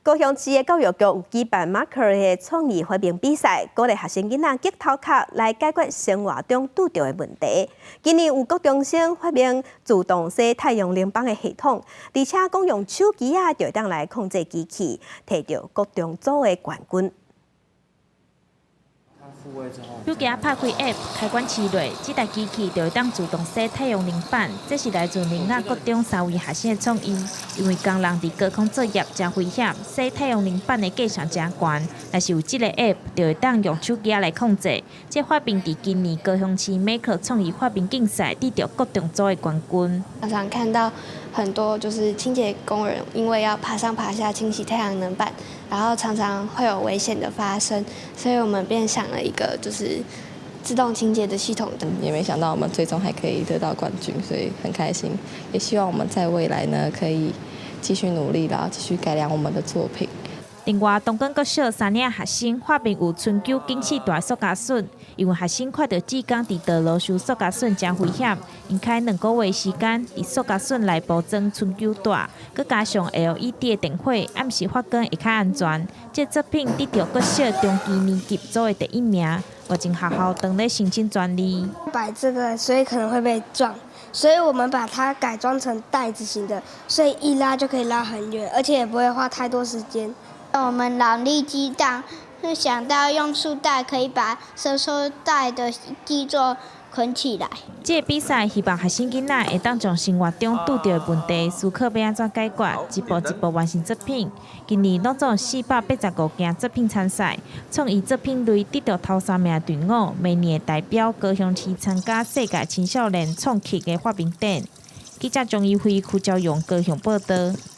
高雄市的教育局有舉辦 Maker 的創意發明比賽，鼓勵學生囡仔激頭殼來解決生活中拄著的問題。今年有國中生發明自動洗太陽能板的系統，而且講用手機仔就會當來控制機器，摕著國中組的冠軍。手機拍開 App，開關切落，這台機器就會當自動洗太陽能板。這是來自苓雅國中三位學生的創意。因為工人佇高空作業誠危險，洗太陽能板的價錢誠懸。若是有這個 App，就會當用手機來控制。這發明佇今年高雄市 Maker 創意發明競賽得著國中組的冠軍。常常看到很多就是清潔工人，因為要爬上爬下清洗太陽能板，然後常常會有危險的發生，所以我們便想了一個就是自動清潔的系統。也沒想到我們最終還可以得到冠軍，所以很開心。也希望我們在未來呢可以繼續努力，然後繼續改良我們的作品。另外，東莞國小三年學生發明有春秋警示帶塑膠筍，因為學生看著志工佇道路收塑膠筍誠危險，𪜶開2個月時間佇塑膠筍內包裝春秋帶，閣加上 LED 的燈火，暗時發光會較安全。這作品得著國小中低年級組的第一名，目前學校正咧申請專利。擺這個，所以可能會被撞，所以我們把它改裝成袋子型的，所以一拉就可以拉很遠，而且也不會花太多時間。我們腦力激盪，就想到用束帶可以把伸縮帶的基座捆起來。這個比賽希望學生囡仔會當將生活中拄著的問題思考欲按怎解決，一步一步完成作品。今年攏總485件作品參賽，創意作品類得著頭三名的隊伍，明年會代表高雄市參加世界青少年創客的發明展。記者張怡輝、柯昭勇高雄報導。